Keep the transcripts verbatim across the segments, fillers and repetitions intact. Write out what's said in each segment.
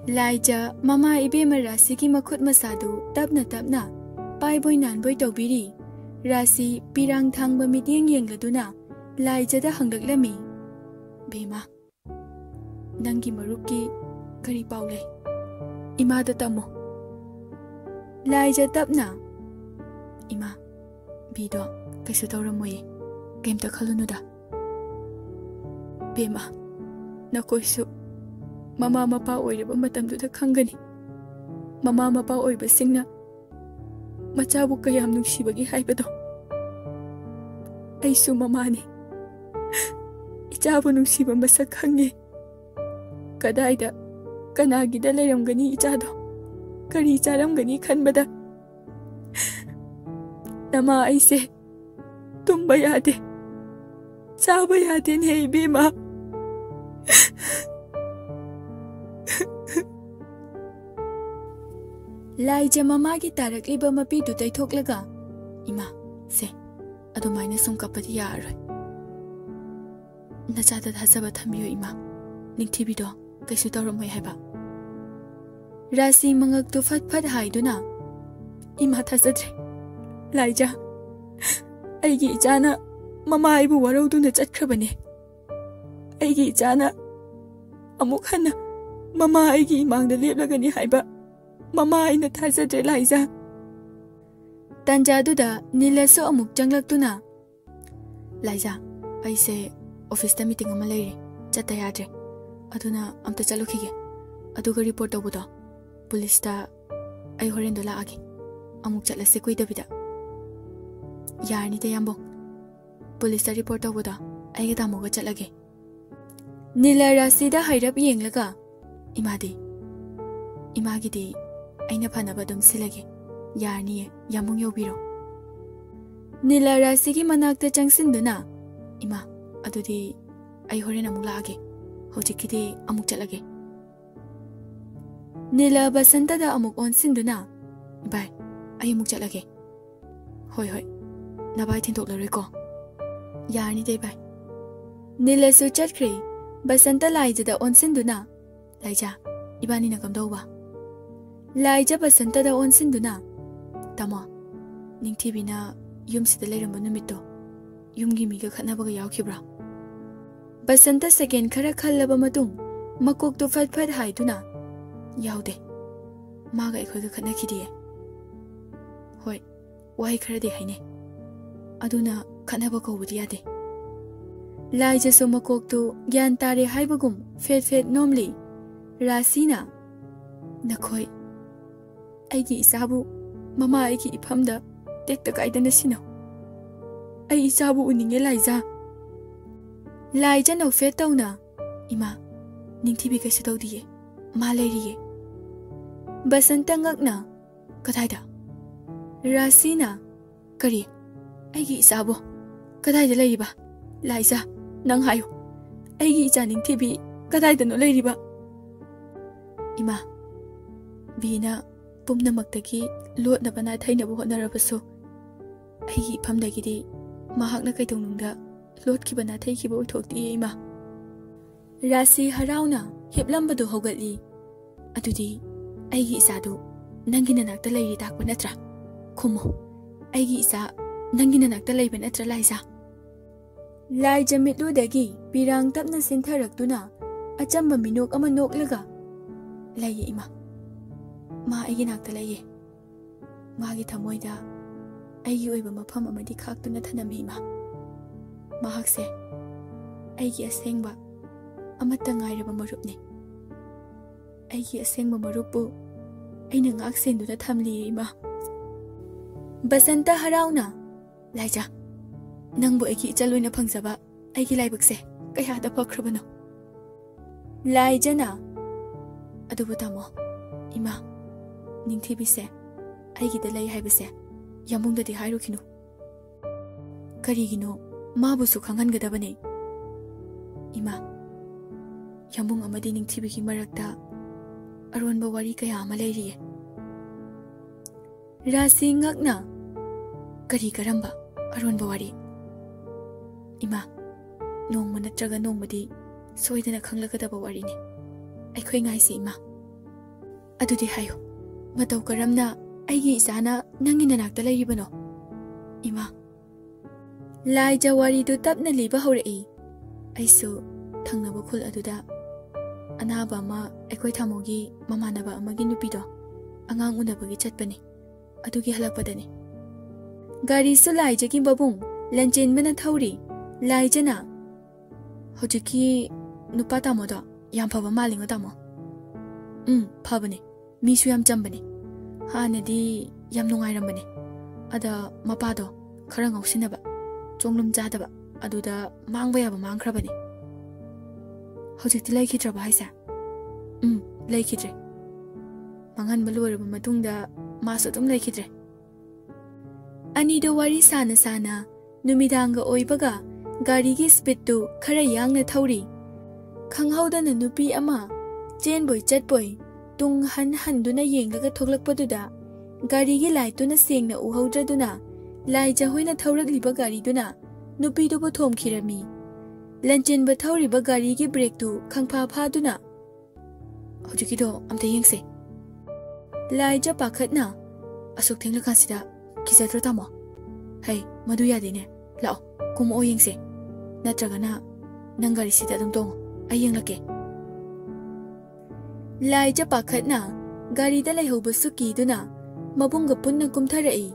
ꯂꯥꯏꯖ ꯃꯃꯥ ꯏꯕꯦꯝꯃ ꯔꯥꯁꯤꯒꯤ ꯃꯈꯨꯠ ꯃꯁꯥꯗꯨ ꯇꯞꯅ ꯇꯞꯅ ꯄꯥꯏꯕꯣꯏ ꯅꯥꯟꯕꯣꯏ ꯇꯧꯕꯤꯔꯤ꯫ ꯔꯥꯁꯤ ꯄꯤꯔꯥꯡ ꯊꯥꯡꯕ ꯃꯤꯠꯌꯦꯡ ꯌꯦꯡꯂꯗꯨꯅ ꯂꯥꯏꯖꯗ ꯍꯪꯂꯛꯂꯝꯃꯤ, "ꯕꯦꯝꯃ, ꯅꯪꯒꯤ ꯃꯔꯨꯞꯀꯤ ꯀꯔꯤ ꯄꯥꯎ ꯂꯩ? ꯏꯃꯥꯗ ꯇꯝꯃꯣ꯫" ꯂꯥꯏꯖ ꯇꯞꯅ, "ꯏꯃꯥ, ꯕꯤꯗꯣ ꯀꯩꯁꯨ ꯇꯧꯔꯝꯃꯣꯏꯌꯦ, ꯀꯩꯝꯇ ꯈꯜꯂꯨꯅꯨꯗ꯫" "ꯕꯦꯝꯃ, ꯅꯈꯣꯏꯁꯨ ꯃꯃꯥ ꯃꯄꯥ ꯑꯣꯏꯔꯕ ꯃꯇꯝꯗꯨꯗ ꯈꯪꯒꯅꯤ, ꯃꯃꯥ ꯃꯄꯥ ꯑꯣꯏꯕꯁꯤꯡꯅ ꯃꯆꯥꯕꯨ ꯀꯌꯥꯝ ꯅꯨꯡꯁꯤꯕꯒꯦ ꯍꯥꯏꯕꯗꯣ꯫ ꯑꯩꯁꯨ ꯃꯃꯥꯅꯤ, ꯏꯆꯥꯕꯨ ꯅꯨꯡꯁꯤꯕ ꯃꯁꯛ ꯈꯪꯉꯦ꯫ ꯀꯗꯥꯏꯗ, ꯀꯅꯥꯒꯤꯗ ꯂꯩꯔꯝꯒꯅꯤ ꯏꯆꯥꯗꯣ? ꯀꯔꯤ ꯆꯥꯔꯝꯒꯅꯤ ꯈꯟꯕꯗ ꯅꯃꯥ ꯑꯩꯁꯦ ꯇꯨꯝꯕ ꯌꯥꯗꯦ, ꯆꯥꯕ ꯌꯥꯗꯦꯅꯦ ꯏꯕꯦꯝꯃ꯫" ꯂꯥꯏꯖ ꯃꯃꯥꯒꯤ ꯇꯥꯔꯛꯂꯤꯕ ꯃꯄꯤꯗꯨ ꯇꯩꯊꯣꯛꯂꯒ, "ꯏꯃꯥ, ꯁꯦ, ꯑꯗꯨꯃꯥꯏꯅ ꯁꯨꯝ ꯀꯞꯄꯗꯤ ꯌꯥꯔꯔꯣꯏ꯫ ꯅꯆꯥꯗ ꯊꯥꯖꯕ ꯊꯝꯕꯤꯌꯨ ꯏꯃꯥ, ꯅꯤꯡꯊꯤꯕꯤꯗꯣ ꯀꯩꯁꯨ ꯇꯧꯔꯝꯃꯣꯏ ꯍꯥꯏꯕ꯫" ꯔꯥꯁꯤ ꯃꯉꯛꯇꯨ ꯐꯠ ꯐꯠ ꯍꯥꯏꯗꯨꯅ, "ꯏꯃꯥ, ꯊꯥꯖꯗ꯭ꯔꯦ꯫ ꯂꯥꯏꯖ, ꯑꯩꯒꯤ ꯏꯆꯥꯅ ꯃꯃꯥ ꯑꯩꯕꯨ ꯋꯥꯔꯧꯗꯨꯅ ꯆꯠꯈ꯭ꯔꯕꯅꯦ꯫ ꯑꯩꯒꯤ ꯏꯆꯥꯅ ꯑꯃꯨꯛ ꯍꯟꯅ ꯃꯃꯥ ꯑꯩꯒꯤ ꯏꯃꯥꯡꯗ ꯂꯦꯞꯂꯒꯅꯤ ꯍꯥꯏꯕ ꯃꯃꯥ ꯑꯩꯅ ꯊꯥꯖꯗ꯭ꯔꯦ ꯂꯥꯏꯖ꯫" ꯇꯥꯟꯖꯥꯗꯨꯗ ꯅꯤꯂꯁꯨ ꯑꯃꯨꯛ ꯆꯪꯂꯛꯇꯨꯅ, "ꯂꯥꯏꯖ, ꯑꯩꯁꯦ ꯑꯣꯐꯤꯁꯇ ꯃꯤꯇꯤꯡ ꯑꯃ ꯂꯩꯔꯤ, ꯆꯠꯇ ꯌꯥꯗ꯭ꯔꯦ꯫ ꯑꯗꯨꯅ ꯑꯝꯇ ꯆꯠꯂꯨꯈꯤꯒꯦ꯫ ꯑꯗꯨꯒ ꯔꯤꯄꯣꯔꯠ ꯇꯧꯕꯗꯣ ꯄꯨꯂꯤꯁꯇ ꯑꯩ ꯍꯣꯔꯦꯟꯗꯣ ꯂꯥꯛꯑꯒꯦ꯫ ꯑꯃꯨꯛ ꯆꯠꯂꯁꯦ ꯀꯨꯏꯗꯕꯤꯗ꯫" "ꯌꯥꯔꯅꯤꯗ ꯌꯥꯝꯕꯨꯡ, ꯄꯨꯂꯤꯁꯇ ꯔꯤꯄꯣꯔꯠ ꯇꯧꯕꯗꯣ ꯑꯩꯒ ꯇꯥꯃꯣꯒ ꯆꯠꯂꯒꯦ꯫" ꯅꯤꯂ ꯔꯥꯁꯤꯗ ꯍꯥꯏꯔꯞ ꯌꯦꯡꯂꯒ, "ꯏꯃꯥꯗꯤ?" "ꯏꯃꯥꯒꯤꯗꯤ ꯑꯩꯅ ꯐꯅꯕ ꯑꯗꯨꯝ ꯁꯤꯜꯂꯒꯦ꯫ ꯌꯥꯔꯅꯤꯌꯦ, ꯌꯥꯝꯕꯨꯡ ꯌꯧꯕꯤꯔꯣ꯫" ꯅꯤꯂ ꯔꯥꯁꯤꯒꯤ ꯃꯅꯥꯛꯇ ꯆꯪꯁꯤꯟꯗꯨꯅ, "ꯏꯃꯥ, ꯑꯗꯨꯗꯤ ꯑꯩ ꯍꯣꯔꯦꯟ ꯑꯃꯨꯛ ꯂꯥꯛꯑꯒꯦ꯫ ꯍꯧꯖꯤꯛꯀꯤꯗꯤ ꯑꯃꯨꯛ ꯆꯠꯂꯒꯦ꯫" ꯅꯤꯂ ꯕꯁꯟꯇꯗ ꯑꯃꯨꯛ ꯑꯣꯟꯁꯤꯟꯗꯨꯅ, "ꯚꯥꯏ, ꯑꯩ ꯑꯃꯨꯛ ꯆꯠꯂꯒꯦ꯫" "ꯍꯣꯏ, ꯍꯣꯏ, ꯅꯚꯥꯏ ꯊꯤꯟꯗꯣꯛꯂꯔꯣꯏꯀꯣ?" "ꯌꯥꯔꯅꯤꯗ ꯏꯚꯥꯏ꯫" ꯅꯤꯂꯁꯨ ꯆꯠꯈ꯭ꯔꯦ꯫ ꯕꯁꯟꯇ ꯂꯥꯏꯖꯗ ꯑꯣꯟꯁꯤꯟꯗꯨꯅ, "ꯂꯥꯏꯖ, ꯏꯕꯥꯅꯤꯅ ꯀꯝꯗꯧꯕ? ꯂꯥꯏꯖ ꯕꯁꯟꯇꯗ ꯑꯣꯟꯁꯤꯟꯗꯨꯅ, "ꯇꯥꯃꯣ, ꯅꯤꯡꯊꯤꯕꯤꯅ ꯌꯨꯝꯁꯤꯗ ꯂꯩꯔꯝꯕ ꯅꯨꯃꯤꯠꯇꯣ ꯌꯨꯝꯒꯤ ꯃꯤꯒ ꯈꯠꯅꯕꯒ ꯌꯥꯎꯈꯤꯕ꯭ꯔꯥ?" ꯕꯁꯟꯇ ꯁꯦꯀꯦꯟ ꯈꯔ ꯈꯜꯂꯕ ꯃꯇꯨꯡ ꯃꯀꯣꯛꯇꯨ ꯐꯠ ꯐꯠ ꯍꯥꯏꯗꯨꯅ, "ꯌꯥꯎꯗꯦ꯫ ꯃꯥꯒ ꯑꯩꯈꯣꯏꯒ ꯈꯠꯅꯈꯤꯗꯤꯌꯦ꯫ ꯍꯣꯏ, ꯋꯥꯍꯩ ꯈꯔꯗꯤ ꯍꯥꯏꯅꯩ꯫ ꯑꯗꯨꯅ ꯈꯠꯅꯕ ꯀꯧꯕꯗꯤ ꯌꯥꯗꯦ꯫" ꯂꯥꯏꯖꯁꯨ ꯃꯀꯣꯛꯇꯨ ꯒ꯭ꯌꯥꯟ ꯇꯥꯔꯦ ꯍꯥꯏꯕꯒꯨꯝ ꯐꯦꯠ ꯐꯦꯠ ꯅꯣꯝꯂꯤ꯫ ꯔꯥꯁꯤꯅ, "ꯅꯈꯣꯏ ꯑꯩꯒꯤ ꯏꯆꯥꯕꯨ ꯃꯃꯥ ꯑꯩꯒꯤ ꯏꯐꯝꯗ ꯇꯦꯛꯇ ꯀꯥꯏꯗꯅ ꯁꯤꯟꯅꯧ꯫ ꯑꯩ ꯏꯆꯥꯕꯨ ꯎꯅꯤꯡꯉꯦ, ꯂꯥꯏꯖꯥ꯫" ꯂꯥꯏꯖ ꯅꯣꯛꯐꯦꯠ ꯇꯧꯅ, "ꯏꯃꯥ, ꯅꯤꯡꯊꯤꯕꯤ ꯀꯩꯁꯨ ꯇꯧꯗꯤꯌꯦ, ꯃꯥ ꯂꯩꯔꯤꯌꯦ꯫" ꯕꯁꯟꯇ ꯉꯛꯅ, "ꯀꯗꯥꯏꯗ?" ꯔꯥꯁꯤꯅ, "ꯀꯔꯤ? ꯑꯩꯒꯤ ꯏꯆꯥꯕꯨ? ꯀꯗꯥꯏꯗ ꯂꯩꯔꯤꯕ? ꯂꯥꯏꯖꯥ, ꯅꯪ ꯍꯥꯏꯌꯨ꯫ ꯑꯩꯒꯤ ꯏꯆꯥ ꯅꯤꯡꯊꯤꯕꯤ ꯀꯗꯥꯏꯗꯅꯣ ꯂꯩꯔꯤꯕ?" "ꯏꯃꯥ, ꯕꯤꯅ ꯄꯨꯝꯅꯃꯛꯇꯒꯤ ꯂꯣꯠꯅꯕ ꯅꯥꯊꯩꯅꯕ ꯍꯣꯠꯅꯔꯕꯁꯨ, ꯑꯩꯒꯤ ꯏꯐꯝꯗꯒꯤꯗꯤ ꯃꯍꯥꯛꯅ ꯀꯩꯗꯧꯅꯨꯡꯗ ꯂꯣꯠꯈꯤꯕ ꯅꯥꯊꯩꯈꯤꯕ ꯑꯣꯏꯊꯣꯛꯇꯤꯌꯦ, ꯏꯃꯥ꯫" ꯔꯥꯁꯤ ꯍꯔꯥꯎꯅ ꯍꯤꯞꯂꯝꯕꯗꯨ ꯍꯧꯒꯠꯂꯤ꯫ "ꯑꯗꯨꯗꯤ ꯑꯩꯒꯤ ꯏꯆꯥꯗꯨ ꯅꯪꯒꯤ ꯅꯅꯥꯛꯇ ꯂꯩꯔꯤ ꯇꯥꯛꯄ ꯅꯠꯇ꯭ꯔꯥ? ꯈꯨꯝꯃꯨ, ꯑꯩꯒꯤ ꯏꯆꯥ ꯅꯪꯒꯤ ꯅꯅꯥꯛꯇ ꯂꯩꯕ ꯅꯠꯇ꯭ꯔꯥ, ꯂꯥꯏꯖꯥ?" ꯂꯥꯏꯖ ꯃꯤꯠꯂꯨꯗꯒꯤ ꯄꯤꯔꯥꯡ ꯇꯞꯅ ꯆꯤꯟꯊꯔꯛꯇꯨꯅ ꯑꯆꯝꯕ ꯃꯤꯅꯣꯛ ꯑꯃ ꯅꯣꯛꯂꯒ, "ꯂꯩꯌꯦ, ꯏꯃꯥ꯫ ꯃꯥ ꯑꯩꯒꯤ ꯅꯥꯛꯇ ꯂꯩꯌꯦ꯫ ꯃꯥꯒꯤ ꯊꯃꯣꯏꯗ ꯑꯩꯒꯤ ꯑꯣꯏꯕ ꯃꯐꯝ ꯑꯃꯗꯤ ꯈꯥꯛꯇꯨꯅ ꯊꯅꯝꯃꯤ, ꯏꯃꯥ꯫ ꯃꯍꯥꯛꯁꯦ ꯑꯩꯒꯤ ꯑꯁꯦꯡꯕ ꯑꯃꯠꯇ ꯉꯥꯏꯔꯕ ꯃꯔꯨꯞꯅꯤ꯫ ꯑꯩꯒꯤ ꯑꯁꯦꯡꯕ ꯃꯔꯨꯞꯄꯨ ꯑꯩꯅ ꯉꯥꯛ ꯁꯦꯟꯗꯨꯅ ꯊꯝꯂꯤꯌꯦ, ꯏꯃꯥ꯫" ꯕꯁꯟꯇ ꯍꯔꯥꯎꯅ, "ꯂꯥꯏꯖꯥ, ꯅꯪꯕꯨ ꯑꯩꯒꯤ ꯏꯆꯜ ꯑꯣꯏꯅ ꯐꯪꯖꯕ ꯑꯩꯒꯤ ꯂꯥꯏꯕꯛꯁꯦ ꯀꯌꯥꯗ ꯐꯈ꯭ꯔꯕꯅꯣ!" ꯂꯥꯏꯖꯅ, "ꯑꯗꯨꯕꯨ ꯇꯥꯃꯣ, ꯏꯃꯥ, ꯅꯤꯡꯊꯤꯕꯤꯁꯦ ꯑꯩꯒꯤꯗ ꯂꯩ ꯍꯥꯏꯕꯁꯦ ꯌꯥꯝꯕꯨꯡꯗꯗꯤ ꯍꯥꯏꯔꯨꯈꯤꯅꯨ꯫" "ꯀꯔꯤꯒꯤꯅꯣ? ꯃꯥꯕꯨꯁꯨ ꯈꯪꯍꯟꯒꯗꯕꯅꯦ꯫" "ꯏꯃꯥ, ꯌꯥꯝꯕꯨꯡ ꯑꯃꯗꯤ ꯅꯤꯡꯊꯤꯕꯤꯒꯤ ꯃꯔꯛꯇ ꯑꯔꯣꯟꯕ ꯋꯥꯔꯤ ꯀꯌꯥ ꯑꯃ ꯂꯩꯔꯤꯌꯦ꯫" ꯔꯥꯁꯤ ꯉꯛꯅ, "ꯀꯔꯤ ꯀꯔꯝꯕ ꯑꯔꯣꯟꯕ ꯋꯥꯔꯤ?" "ꯏꯃꯥ, ꯅꯣꯡꯃ ꯅꯠꯇ꯭ꯔꯒ ꯅꯣꯡꯃꯗꯤ ꯁꯣꯏꯗꯅ ꯈꯪꯂꯒꯗꯕ ꯋꯥꯔꯤꯅꯤ꯫ ꯑꯩꯈꯣꯏ ꯉꯥꯏꯁꯤ, ꯏꯃꯥ꯫" ꯑꯗꯨꯗꯤ ꯍꯥꯏꯌꯨ, ꯃꯇꯧ ꯀꯔꯝꯅ ꯑꯩꯒꯤ ꯏꯆꯥꯅ ꯅꯪꯒꯤ ꯅꯅꯥꯛꯇ ꯂꯩꯔꯤꯕꯅꯣ? ꯏꯃꯥ꯫ ꯂꯥꯏꯖ ꯋꯥꯔꯤꯗꯨ ꯇꯞꯅ ꯂꯤꯕ ꯍꯧꯔꯛꯏ꯫ ꯑꯩꯁꯨ ꯊꯪꯅꯕ ꯈꯨꯜ ꯑꯗꯨꯗ ꯑꯅꯥꯕ ꯑꯃ, ꯑꯩꯈꯣꯏ ꯊꯥꯃꯣꯒꯤ ꯃꯃꯥꯟꯅꯕ ꯑꯃꯒꯤ ꯅꯨꯄꯤꯗꯣ, ꯑꯉꯥꯡ ꯎꯅꯕꯒꯤ ꯆꯠꯄꯅꯤ꯫ ꯑꯗꯨꯒꯤ ꯍꯜꯂꯛꯄꯗꯅꯤ꯫ ꯒꯥꯔꯤꯁꯨ ꯂꯥꯏꯖꯒꯤ ꯃꯕꯨꯡ ꯂꯟꯆꯦꯟꯕꯅ ꯊꯧꯔꯤ꯫ ꯂꯥꯏꯖꯅ, "ꯍꯧꯖꯤꯛꯀꯤ ꯅꯨꯄꯥ ꯇꯥꯃꯣꯗꯣ ꯌꯥꯝ ꯐꯕ ꯃꯥꯜꯂꯤꯉꯣ ꯇꯥꯃꯣ꯫" "ꯎꯝ, ꯐꯕꯅꯦ꯫ ꯃꯤꯁꯨ ꯌꯥꯝ ꯆꯝꯕꯅꯦ꯫ ꯍꯥꯟꯅꯗꯤ ꯌꯥꯝ ꯅꯨꯡꯉꯥꯏꯔꯝꯕꯅꯦ꯫ ꯑꯗ ꯃꯄꯥꯗꯣ ꯈꯔ ꯉꯥꯎꯁꯤꯟꯅꯕ, ꯆꯣꯡꯂꯨꯝ ꯆꯥꯗꯕ, ꯑꯗꯨꯗ ꯃꯥꯡꯕ ꯌꯥꯕ ꯃꯥꯡꯈ꯭ꯔꯕꯅꯦ꯫" "ꯍꯧꯖꯤꯛꯇꯤ ꯂꯩꯈꯤꯗ꯭ꯔꯕ ꯍꯥꯏꯁꯦ?" "ꯎꯝ, ꯂꯩꯈꯤꯗ꯭ꯔꯦ꯫ ꯃꯥꯡꯍꯟꯕ ꯂꯣꯏꯔꯕ ꯃꯇꯨꯡꯗ ꯃꯥꯁꯨ ꯑꯗꯨꯝ ꯂꯩꯈꯤꯗ꯭ꯔꯦ꯫" ꯑꯅꯤꯗꯣ ꯋꯥꯔꯤ ꯁꯥꯅ ꯁꯥꯅ ꯅꯨꯃꯤꯗꯥꯡꯒ ꯑꯣꯏꯕꯒ ꯒꯥꯔꯤꯒꯤ ꯁ꯭ꯄꯤꯗꯇꯨ ꯈꯔ ꯌꯥꯡꯅ ꯊꯧꯔꯤ꯫ ꯈꯪꯍꯧꯗꯅ ꯅꯨꯄꯤ ꯑꯃ ꯆꯦꯟꯕꯣꯏ ꯆꯠꯄꯣꯏ ꯇꯨꯡ ꯍꯟ ꯍꯟꯗꯨꯅ ꯌꯦꯡꯂꯒ ꯊꯣꯛꯂꯛꯄꯗꯨꯗ ꯒꯥꯔꯤꯒꯤ ꯂꯥꯏꯠꯇꯨꯅ ꯁꯦꯡꯅ ꯎꯍꯧꯗ꯭ꯔꯗꯨꯅ ꯂꯥꯏꯖ ꯍꯣꯏꯅ ꯊꯧꯔꯛꯂꯤꯕ ꯒꯥꯔꯤꯗꯨꯅ ꯅꯨꯄꯤꯗꯨꯕꯨ ꯊꯣꯝꯈꯤꯔꯝꯃꯤ꯫ ꯂꯟꯆꯦꯟꯕ ꯊꯧꯔꯤꯕ ꯒꯥꯔꯤꯒꯤ ꯕ꯭ꯔꯦꯛꯇꯨ ꯈꯪꯐꯥ ꯐꯥꯗꯨꯅ, "ꯍꯧꯖꯤꯛꯀꯤꯗꯣ ꯑꯝꯇ ꯌꯦꯡꯁꯦ꯫" ꯂꯥꯏꯖ ꯄꯥꯈꯠꯅ, "ꯑꯁꯨꯛ ꯊꯦꯡꯂꯀꯥꯟꯁꯤꯗ ꯀꯤꯖꯗ꯭ꯔꯣ ꯇꯥꯃꯣ? ꯍꯩ, ꯃꯗꯨ ꯌꯥꯗꯦꯅꯦ꯫ ꯂꯥꯛꯑꯣ, ꯀꯨꯝꯃꯛꯑꯣ ꯌꯦꯡꯁꯦ꯫ ꯅꯠꯇ꯭ꯔꯒꯅ ꯅꯪ ꯒꯥꯔꯤꯁꯤꯗ ꯑꯗꯨꯝ ꯇꯣꯡꯉꯣ, ꯑꯩ ꯌꯦꯡꯂꯛꯀꯦ꯫" ꯂꯥꯏꯖ ꯄꯥꯈꯠꯅ ꯒꯥꯔꯤꯗ ꯂꯩꯍꯧꯕꯁꯨ ꯀꯤꯗꯨꯅ ꯃꯕꯨꯡꯒ ꯄꯨꯟꯅ ꯀꯨꯝꯊꯔꯛꯏ꯫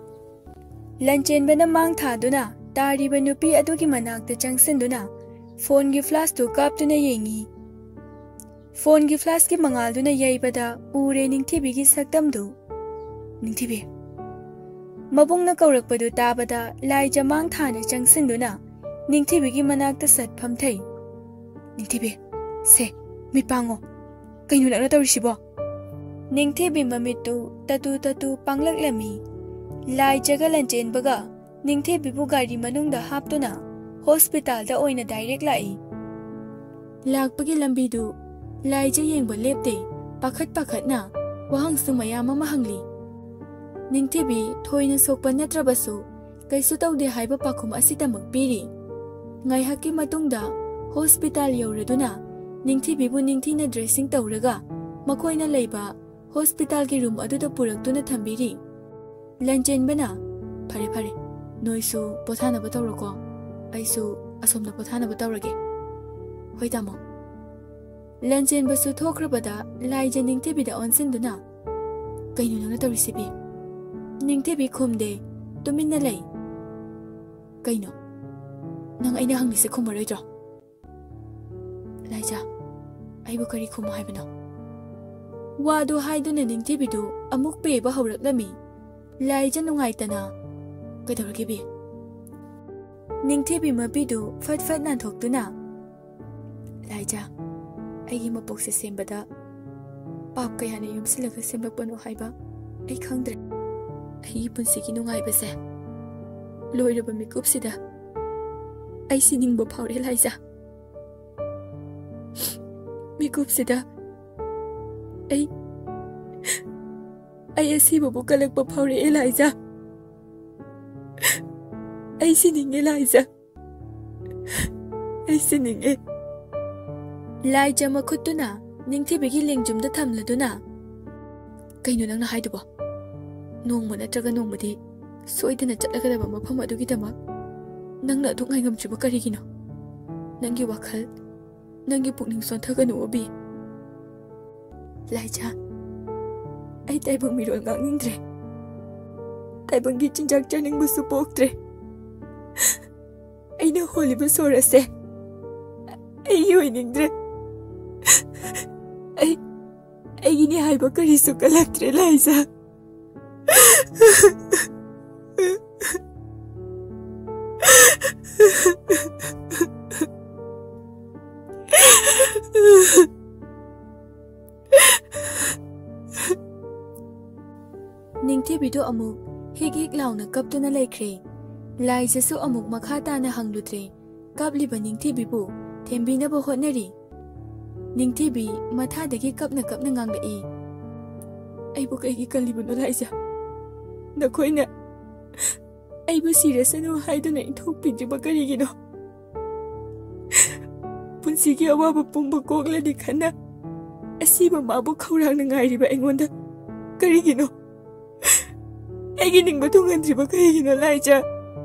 ꯂꯟꯆꯦꯟꯕꯅ ꯃꯥꯡ ꯊꯥꯗꯨꯅ ꯇꯥꯔꯤꯕ ꯅꯨꯄꯤ ꯑꯗꯨꯒꯤ ꯃꯅꯥꯛꯇ ꯆꯪꯁꯤꯟꯗꯨꯅ ꯐꯣꯟꯒꯤ ꯐ꯭ꯂꯥꯁꯇꯨ ꯀꯥꯞꯇꯨꯅ ꯌꯦꯡꯉꯤ꯫ ꯐꯣꯟꯒꯤ ꯐ꯭ꯂꯥꯁꯀꯤ ꯃꯉꯥꯜꯗꯨꯅ ꯌꯩꯕꯗ ꯎꯔꯦ ꯅꯤꯡꯊꯤꯕꯤꯒꯤ ꯁꯛꯇꯝꯗꯨ꯫ "ꯅꯤꯡꯊꯤꯕꯤ!" ꯃꯕꯨꯡꯅ ꯀꯧꯔꯛꯄꯗꯨ ꯇꯥꯕꯗ ꯂꯥꯏꯖ ꯃꯥꯡ ꯊꯥꯅ ꯆꯪꯁꯤꯟꯗꯨꯅ ꯅꯤꯡꯊꯤꯕꯤꯒꯤ ꯃꯅꯥꯛꯇ ꯁꯠ ꯐꯝꯊꯩ꯫ "ꯅꯤꯡꯊꯤꯕꯤ, ꯁꯦ, ꯃꯤꯠ ꯄꯥꯡꯉꯣ꯫ ꯀꯩꯅꯣ ꯅꯪꯅ ꯇꯧꯔꯤꯁꯤꯕꯣ?" ꯅꯤꯡꯊꯤꯕꯤ ꯃꯃꯤꯠꯇꯨ ꯇꯇꯨ ꯇꯇꯨ ꯄꯥꯡꯂꯛꯂꯝꯃꯤ꯫ ꯂꯥꯏꯖꯒ ꯂꯟꯆꯦꯟꯕꯒ ꯅꯤꯡꯊꯤꯕꯤꯕꯨ ꯒꯥꯔꯤ ꯃꯅꯨꯡꯗ ꯍꯥꯞꯇꯨꯅ ꯍꯣꯁꯄꯤꯇꯥꯜꯗ ꯑꯣꯏꯅ ꯗꯥꯏꯔꯦꯛ ꯂꯥꯛꯏ꯫ ꯂꯥꯛꯄꯒꯤ ꯂꯝꯕꯤꯗꯨ ꯂꯥꯏꯖ ꯌꯦꯡꯕ ꯂꯦꯞꯇꯦ, ꯄꯥꯈꯠ ꯄꯥꯈꯠꯅ ꯋꯥꯍꯪꯁꯨ ꯃꯌꯥꯝ ꯑꯃ ꯍꯪꯂꯤ꯫ ꯅꯤꯡꯊꯤꯕꯤ ꯊꯣꯏꯅ ꯁꯣꯛꯄ ꯅꯠꯇ꯭ꯔꯕꯁꯨ ꯀꯩꯁꯨ ꯇꯧꯗꯦ ꯍꯥꯏꯕ ꯄꯥꯎꯈꯨꯝ ꯑꯁꯤꯇꯃꯛ ꯄꯤꯔꯤ꯫ ꯉꯥꯏꯍꯥꯛꯀꯤ ꯃꯇꯨꯡꯗ ꯍꯣꯁꯄꯤꯇꯥꯜ ꯌꯧꯔꯗꯨꯅ ꯅꯤꯡꯊꯤꯕꯤꯕꯨ ꯅꯤꯡꯊꯤꯅ ꯗ꯭ꯔꯦꯁꯤꯡ ꯇꯧꯔꯒ ꯃꯈꯣꯏꯅ ꯂꯩꯕ ꯍꯣꯁꯄꯤꯇꯥꯜꯒꯤ ꯔꯨꯝ ꯑꯗꯨꯗ ꯄꯨꯔꯛꯇꯨꯅ ꯊꯝꯕꯤꯔꯤ꯫ ꯂꯟꯆꯦꯟꯕꯅ, "ꯐꯔꯦ, ꯐꯔꯦ, ꯅꯣꯏꯁꯨ ꯄꯣꯊꯥꯅꯕ ꯇꯧꯔꯣꯀꯣ, ꯑꯩꯁꯨ ꯑꯁꯣꯝꯗ ꯄꯣꯊꯥꯅꯕ ꯇꯧꯔꯒꯦ꯫ ꯍꯣꯏ, ꯇꯥꯃꯣ"꯫ ꯂꯟꯆꯦꯟꯕꯁꯨ ꯊꯣꯛꯈ꯭ꯔꯕꯗ ꯂꯥꯏꯖ ꯅꯤꯡꯊꯤꯕꯤꯗ ꯑꯣꯟꯁꯤꯟꯗꯨꯅ, "ꯀꯩꯅꯣ ꯅꯪꯅ ꯇꯧꯔꯤꯁꯤꯕꯤ?" ꯅꯤꯡꯊꯤꯕꯤ ꯈꯨꯝꯗꯦ, ꯇꯨꯃꯤꯟꯅ ꯂꯩ꯫ "ꯀꯩꯅꯣ? ꯅꯪ ꯑꯩꯅ ꯍꯪꯂꯤꯁꯦ ꯈꯨꯝꯃꯔꯣꯏꯗ꯭ꯔꯣ?" "ꯂꯥꯏꯖ, ꯑꯩꯕꯨ ꯀꯔꯤ ꯈꯨꯝꯃꯨ ꯍꯥꯏꯕꯅꯣ?" ꯋꯥꯗꯨ ꯍꯥꯏꯗꯨꯅ ꯅꯤꯡꯊꯤꯕꯤꯗꯨ ꯑꯃꯨꯛ ꯄꯦꯕ ꯍꯧꯔꯛꯂꯝꯃꯤ꯫ ꯂꯥꯏꯖ ꯅꯨꯡꯉꯥꯏꯇꯅ, "ꯀꯩꯗꯧꯔꯒꯦꯕꯤ?" ꯅꯤꯡꯊꯤꯕꯤ ꯃꯄꯤꯗꯨ ꯐꯠ ꯐꯠ ꯅꯥꯟꯊꯣꯛꯇꯨꯅ, "ꯂꯥꯏꯖ, ꯑꯩꯒꯤ ꯃꯄꯣꯛꯁꯦ ꯁꯦꯝꯕꯗ ꯄꯥꯞ ꯀꯌꯥꯅ ꯌꯣꯝꯁꯤꯜꯂꯒ ꯁꯦꯝꯂꯛꯄꯅꯣ ꯍꯥꯏꯕ ꯑꯩ ꯈꯪꯗ꯭ꯔꯦ꯫ ꯑꯩꯒꯤ ꯄꯨꯟꯁꯤꯒꯤ ꯅꯨꯡꯉꯥꯏꯕꯁꯦ ꯂꯣꯏꯔꯕ ꯃꯤꯀꯨꯞꯁꯤꯗ ꯑꯩ ꯁꯤꯅꯤꯡꯕ ꯐꯥꯎꯔꯦ ꯂꯥꯏꯖ꯫ ꯃꯤꯀꯨꯞꯁꯤꯗ ꯑꯩ, ꯑꯩ ꯑꯁꯤꯕꯕꯨ ꯀꯜꯂꯛꯄ ꯐꯥꯎꯔꯛꯑꯦ ꯂꯥꯏꯖ꯫ ꯑꯩ ꯁꯤꯅꯤꯡꯉꯦ ꯂꯥꯏꯖ꯫ ꯑꯩ ꯁꯤꯅꯤꯡꯉꯦ"꯫ ꯂꯥꯏꯖ ꯃꯈꯨꯠꯇꯨꯅ ꯅꯤꯡꯊꯤꯕꯤꯒꯤ ꯂꯦꯡꯖꯨꯝꯗ ꯊꯝꯂꯗꯨꯅ, "ꯀꯩꯅꯣ ꯅꯪꯅ ꯍꯥꯏꯗꯨꯕꯣ? ꯅꯣꯡꯃ ꯅꯠꯇ꯭ꯔꯒ ꯅꯣꯡꯃꯗꯤ ꯁꯣꯏꯗꯅ ꯆꯠꯂꯒꯗꯕ ꯃꯐꯝ ꯑꯗꯨꯒꯤꯗꯃꯛ ꯅꯪꯅ ꯑꯗꯨꯛ ꯉꯥꯏꯉꯝꯗ꯭ꯔꯤꯕ ꯀꯔꯤꯒꯤꯅꯣ? ꯅꯪꯒꯤ ꯋꯥꯈꯜ, ꯅꯪꯒꯤ ꯄꯨꯛꯅꯤꯡ ꯁꯣꯟꯊꯒꯅꯨ, ꯑꯣꯕꯤ꯫ ꯂꯥꯏꯖ, ꯑꯩ ꯇꯥꯏꯕꯪ ꯃꯤꯔꯣꯜ ꯉꯥꯡꯅꯤꯡꯗ꯭ꯔꯦ꯫ ꯇꯥꯏꯕꯪꯒꯤ ꯆꯤꯟꯖꯥꯛ ꯆꯥꯅꯤꯡꯕꯁꯨ ꯄꯣꯛꯇ꯭ꯔꯦ꯫ ꯑꯩꯅ ꯍꯣꯜꯂꯤꯕ ꯁꯣꯔ ꯑꯁꯦ ꯑꯩꯒꯤ ꯑꯣꯏꯅꯤꯡꯗ꯭ꯔꯦ꯫ ꯑꯩ, ꯑꯩꯒꯤꯅꯤ ꯍꯥꯏꯕ ꯀꯔꯤꯁꯨ ꯀꯜꯂꯛꯇ꯭ꯔꯦ, ꯂꯥꯏꯖ"꯫ ꯅꯤꯡꯊꯤꯕꯤꯗꯨ ꯑꯃꯨꯛ ꯍꯤꯛ ꯍꯤꯛ ꯂꯥꯎꯅ ꯀꯞꯇꯨꯅ ꯂꯩꯈ꯭ꯔꯦ꯫ ꯂꯥꯏꯖꯁꯨ ꯑꯃꯨꯛ ꯃꯈꯥ ꯇꯥꯅ ꯍꯪꯂꯨꯗ꯭ꯔꯦ꯫ ꯀꯞꯂꯤꯕ ꯅꯤꯡꯊꯤꯕꯤꯕꯨ ꯊꯦꯝꯕꯤꯅꯕ ꯍꯣꯠꯅꯔꯤ꯫ ꯅꯤꯡꯊꯤꯕꯤ ꯃꯊꯥꯗꯒꯤ ꯀꯞꯅ ꯀꯞꯅ ꯉꯥꯡꯂꯛꯏ, "ꯑꯩꯕꯨ ꯀꯩꯒꯤ ꯀꯜꯂꯤꯕꯅꯣ ꯂꯥꯏꯖ? ꯅꯈꯣꯏꯅ ꯑꯩꯕꯨ ꯁꯤꯔꯁꯅꯨ ꯍꯥꯏꯗꯨꯅ ꯏꯟꯊꯣꯛꯄꯤꯗ꯭ꯔꯤꯕ ꯀꯔꯤꯒꯤꯅꯣ? ꯄꯨꯟꯁꯤꯒꯤ ꯑꯋꯥꯕ ꯄꯨꯝꯕ ꯀꯣꯛꯂꯅꯤ ꯈꯟꯅ ꯑꯁꯤꯕ ꯃꯥꯕꯨ ꯈꯧꯔꯥꯡꯅ ꯉꯥꯏꯔꯤꯕ ꯑꯩꯉꯣꯟꯗ ꯀꯔꯤꯒꯤꯅꯣ? ꯑꯩꯒꯤ ꯅꯤꯡꯕ ꯊꯨꯡꯍꯟꯗ꯭ꯔꯤꯕ ꯀꯔꯤꯒꯤꯅꯣ, ꯂꯥꯏꯖꯥ?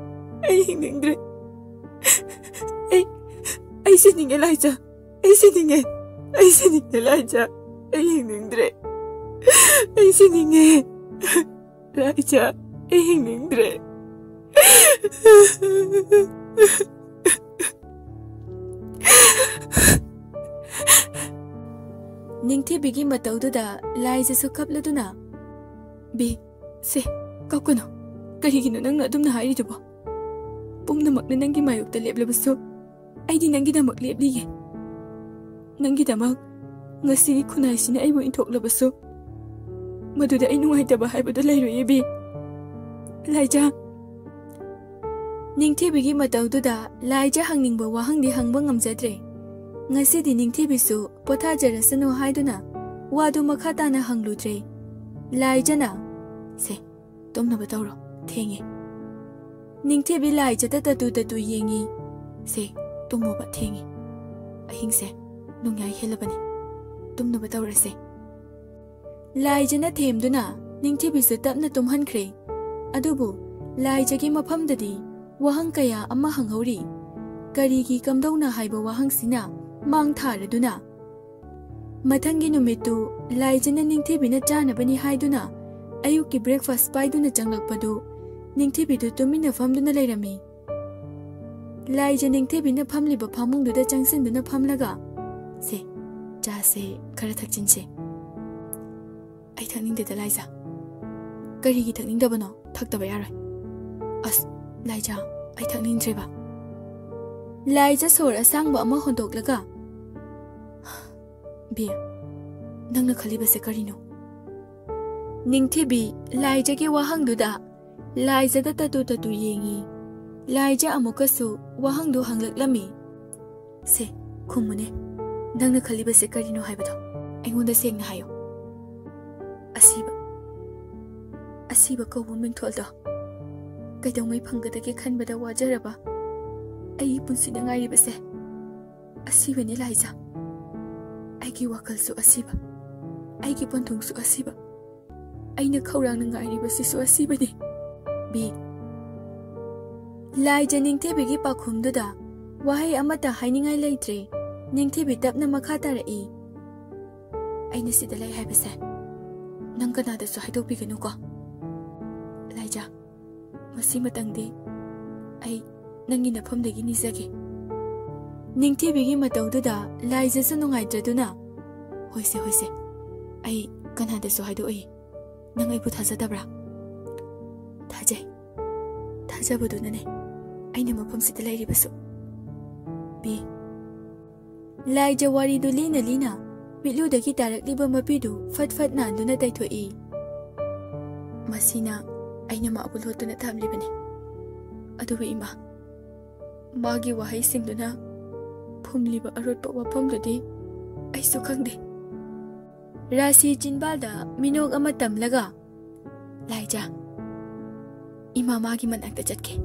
ꯑꯩ ꯍꯤꯡꯅꯤꯡꯗ꯭ꯔꯦ꯫ ꯑꯩ, ꯑꯩ ꯁꯤꯅꯤꯡꯉꯦ, ꯂꯥꯏꯖꯥ꯫ ꯑꯩ ꯁꯤꯅꯤꯡꯉꯦ꯫ ꯑꯩ ꯁꯤꯅꯤꯡꯉꯦ, ꯂꯥꯏꯖꯥ꯫ ꯑꯩ ꯍꯤꯡꯅꯤꯡꯗ꯭ꯔꯦ꯫ ꯑꯩ ꯁꯤꯅꯤꯡꯉꯦ꯫ ꯂꯥꯏꯖꯥ, ꯑꯩ ꯍꯤꯡꯅꯤꯡꯗ꯭ꯔꯦ꯫ ꯅꯤꯡꯊꯤꯕꯤꯒꯤ ꯃꯇꯧꯗꯨꯗ ꯂꯥꯏꯖꯥꯁꯨ ꯀꯞꯂꯗꯨꯅ, "ꯕꯤ, ꯁꯦ, ꯀꯞꯀꯅꯨ꯫ ꯀꯔꯤꯒꯤꯅꯣ ꯅꯪꯅ ꯑꯗꯨꯝꯅ ꯍꯥꯏꯔꯤꯗꯨꯕꯣ? ꯄꯨꯝꯅꯃꯛꯅ ꯅꯪꯒꯤ ꯃꯥꯌꯣꯛꯇ ꯂꯦꯞꯂꯕꯁꯨ, ꯑꯩꯗꯤ ꯅꯪꯒꯤꯗꯃꯛ ꯂꯦꯞꯂꯤꯌꯦ꯫ ꯅꯪꯒꯤꯗꯃꯛ ꯉꯁꯤꯒꯤ ꯈꯨꯟꯅꯥꯏꯁꯤꯅ ꯑꯩꯕꯨ ꯏꯟꯊꯣꯛꯂꯕꯁꯨ, ꯃꯗꯨꯗ ꯑꯩ ꯅꯨꯡꯉꯥꯏꯇꯕ ꯍꯥꯏꯕꯗꯨ ꯂꯩꯔꯣꯏꯌꯦ, ꯕꯤ꯫ ꯂꯥꯏꯖꯥ꯫" ꯅꯤꯡꯊꯤꯕꯤꯒꯤ ꯃꯇꯧꯗꯨꯗ ꯂꯥꯏꯖꯥ ꯍꯪꯅꯤꯡꯕ ꯋꯥꯍꯪꯗꯤ ꯍꯪꯕ ꯉꯝꯖꯗ꯭ꯔꯦ꯫ ꯉꯁꯤꯗꯤ ꯅꯤꯡꯊꯤꯕꯤꯁꯨ ꯄꯣꯊꯥꯖꯔꯁꯅꯨ ꯍꯥꯏꯗꯨꯅ ꯋꯥꯗꯨ ꯃꯈꯥ ꯇꯥꯅ ꯍꯪꯂꯨꯗ꯭ꯔꯦ꯫ ꯂꯥꯏꯖꯥꯅ, "ꯁꯦ, ꯇꯨꯝꯅꯕ ꯇꯧꯔꯣ, ꯊꯦꯡꯉꯦ꯫" ꯅꯤꯡꯊꯤꯕꯤ ꯂꯥꯏꯖꯥꯗ ꯇꯠꯇꯨ ꯇꯠꯇꯨ ꯌꯦꯡꯉꯤ꯫ "ꯁꯦ, ꯇꯨꯝꯃꯣꯕ, ꯊꯦꯡꯉꯦ꯫ ꯑꯍꯤꯡꯁꯦ ꯅꯣꯡꯌꯥꯏ ꯍꯦꯜꯂꯕꯅꯤ꯫ ꯇꯨꯝꯅꯕ ꯇꯧꯔꯁꯦ꯫" ꯂꯥꯏꯖꯥꯅ ꯊꯦꯝꯗꯨꯅ ꯅꯤꯡꯊꯤꯕꯤꯁꯨ ꯇꯞꯅ ꯇꯨꯝꯍꯟꯈ꯭ꯔꯦ꯫ ꯑꯗꯨꯕꯨ ꯂꯥꯏꯖꯥꯒꯤ ꯃꯐꯝꯗꯗꯤ ꯋꯥꯍꯪ ꯀꯌꯥ ꯑꯃ ꯍꯪꯍꯧꯔꯤ꯫ ꯀꯔꯤꯒꯤ ꯀꯝꯗꯧꯅ ꯍꯥꯏꯕ ꯋꯥꯍꯪꯁꯤꯅ ꯃꯥꯡ ꯊꯥꯔꯗꯨꯅ, ꯃꯊꯪꯒꯤ ꯅꯨꯃꯤꯠꯇꯨ ꯂꯥꯏꯖꯥꯅ ꯅꯤꯡꯊꯤꯕꯤꯅ ꯆꯥꯅꯕꯅꯤ ꯍꯥꯏꯗꯨꯅ ꯑꯌꯨꯛꯀꯤ breakfast ꯄꯥꯏꯗꯨꯅ ꯆꯪꯂꯛꯄꯗꯨ ꯅꯤꯡꯊꯤꯕꯤꯗꯨ ꯇꯨꯃꯤꯟꯅ ꯐꯝꯗꯨꯅ ꯂꯩꯔꯝꯃꯤ꯫ ꯂꯥꯏꯖꯥ ꯅꯤꯡꯊꯤꯕꯤꯅ ꯐꯝꯂꯤꯕ ꯐꯃꯨꯡꯗꯨꯗ ꯆꯪꯁꯤꯟꯗꯨꯅ ꯐꯝꯂꯒ, "ꯁꯦ, ꯆꯥꯁꯦ, ꯈꯔ ꯊꯛꯆꯤꯟꯁꯦ꯫" "ꯑꯩ ꯊꯛꯅꯤꯡꯗꯦꯗ, ꯂꯥꯏꯖꯥ꯫" "ꯀꯔꯤꯒꯤ ꯊꯛꯅꯤꯡꯗꯕꯅꯣ? ꯊꯛꯇꯕ ꯌꯥꯔꯣꯏ꯫" "ꯑꯁ, ꯂꯥꯏꯖꯥ, ꯑꯩ ꯊꯛꯅꯤꯡꯗ꯭ꯔꯦꯕ꯫" ꯂꯥꯏꯖꯥ ꯁꯣꯔ ꯑꯁꯥꯡꯕ ꯑꯃ ꯍꯣꯟꯗꯣꯛꯂꯒ, "ꯕꯤ, ꯅꯪꯅ ꯈꯜꯂꯤꯕꯁꯦ ꯀꯔꯤꯅꯣ?" ꯅꯤꯡꯊꯤꯕꯤ ꯂꯥꯏꯖꯥꯒꯤ ꯋꯥꯍꯪꯗꯨꯗ ꯂꯥꯏꯖꯥꯗ ꯇꯠꯇꯨ ꯇꯠꯇꯨ ꯌꯦꯡꯉꯤ꯫ ꯂꯥꯏꯖꯥ ꯑꯃꯨꯛꯀꯁꯨ ꯋꯥꯍꯪꯗꯨ ꯍꯪꯂꯛꯂꯝꯃꯤ꯫ "ꯁꯦ, ꯈꯨꯝꯃꯨꯅꯦ꯫ ꯅꯪꯅ ꯈꯜꯂꯤꯕꯁꯦ ꯀꯔꯤꯅꯣ ꯍꯥꯏꯕꯗꯣ ꯑꯩꯉꯣꯟꯗ ꯁꯦꯡꯅ ꯍꯥꯏꯌꯨ꯫" "ꯑꯁꯤꯕ, ꯑꯁꯤꯕ ꯀꯧꯕ ꯃꯤꯡꯊꯣꯜꯗꯣ ꯀꯩꯗꯧꯉꯩ ꯐꯪꯒꯗꯒꯦ ꯈꯟꯕꯗ ꯋꯥꯖꯔꯕ ꯑꯩꯒꯤ ꯄꯨꯟꯁꯤꯗ ꯉꯥꯏꯔꯤꯕꯁꯦ ꯑꯁꯤꯕꯅꯤ, ꯂꯥꯏꯖꯥ꯫ ꯑꯩꯒꯤ ꯋꯥꯈꯜꯁꯨ ꯑꯁꯤꯕ, ꯑꯩꯒꯤ ꯄꯟꯊꯨꯡꯁꯨ ꯑꯁꯤꯕ, ꯑꯩꯅ ꯈꯧꯔꯥꯡꯅ ꯉꯥꯏꯔꯤꯕꯁꯤꯁꯨ ꯑꯁꯤꯕꯅꯤ꯫ ꯕꯤ꯫ ꯂꯥꯏꯖ ꯅꯤꯡꯊꯤꯕꯤꯒꯤ ꯄꯥꯎꯈꯨꯝꯗꯨꯗ ꯋꯥꯍꯩ ꯑꯃꯠꯇ ꯍꯥꯏꯅꯤꯡꯉꯥꯏ ꯂꯩꯇ꯭ꯔꯦ꯫ ꯅꯤꯡꯊꯤꯕꯤ ꯇꯞꯅ ꯃꯈꯥ ꯇꯥꯔꯛꯏ, "ꯑꯩꯅ ꯁꯤꯗ ꯂꯩ ꯍꯥꯏꯕꯁꯦ ꯅꯪ ꯀꯅꯥꯗꯁꯨ ꯍꯥꯏꯗꯣꯛꯄꯤꯒꯅꯨꯀꯣ꯫ ꯂꯥꯏꯖ, ꯃꯁꯤꯃꯇꯪꯗꯤ ꯑꯩ ꯅꯪꯒꯤ ꯅꯐꯝꯗꯒꯤ ꯅꯤꯖꯒꯦ꯫" ꯅꯤꯡꯊꯤꯕꯤꯒꯤ ꯃꯇꯧꯗꯨꯗ ꯂꯥꯏꯖꯁꯨ ꯅꯨꯡꯉꯥꯏꯇ꯭ꯔꯗꯨꯅ, "ꯍꯣꯏꯁꯦ, ꯍꯣꯏꯁꯦ, ꯑꯩ ꯀꯅꯥꯗꯁꯨ ꯍꯥꯏꯗꯣꯛꯑꯣꯏ꯫ ꯅꯪ ꯑꯩꯕꯨ ꯊꯥꯖꯗꯕ꯭ꯔꯥ?" "ꯊꯥꯖꯩ꯫ ꯊꯥꯖꯕꯗꯨꯅꯅꯦ ꯑꯩꯅ ꯃꯐꯝꯁꯤꯗ ꯂꯩꯔꯤꯕꯁꯨ꯫" ꯕꯤ꯫ ꯂꯥꯏꯖ ꯋꯥꯔꯤꯗꯨ ꯂꯤꯅ ꯂꯤꯅ ꯃꯤꯠꯂꯨꯗꯒꯤ ꯇꯥꯔꯛꯂꯤꯕ ꯃꯄꯤꯗꯨ ꯐꯠ ꯐꯠ ꯅꯥꯟꯗꯨꯅ ꯇꯩꯊꯣꯛꯏ꯫ "ꯃꯁꯤꯅ ꯑꯩꯅ ꯃꯥꯕꯨ ꯂꯣꯠꯇꯨꯅ ꯊꯝꯂꯤꯕꯅꯤ꯫ ꯑꯗꯨꯕꯨ ꯏꯃꯥ, ꯃꯥꯒꯤ ꯋꯥꯍꯩꯁꯤꯡꯗꯨꯅ ꯐꯨꯝꯂꯤꯕ ꯑꯔꯣꯠꯄ ꯋꯥꯐꯝꯗꯨꯗꯤ ꯑꯩꯁꯨ ꯈꯪꯗꯦ꯫" ꯔꯥꯁꯤ ꯆꯤꯟꯕꯥꯜꯗ ꯃꯤꯅꯣꯛ ꯑꯃ ꯇꯝꯂꯒ, "ꯂꯥꯏꯖ, ꯏꯃꯥ ꯃꯥꯒꯤ ꯃꯅꯥꯛꯇ ꯆꯠꯀꯦ꯫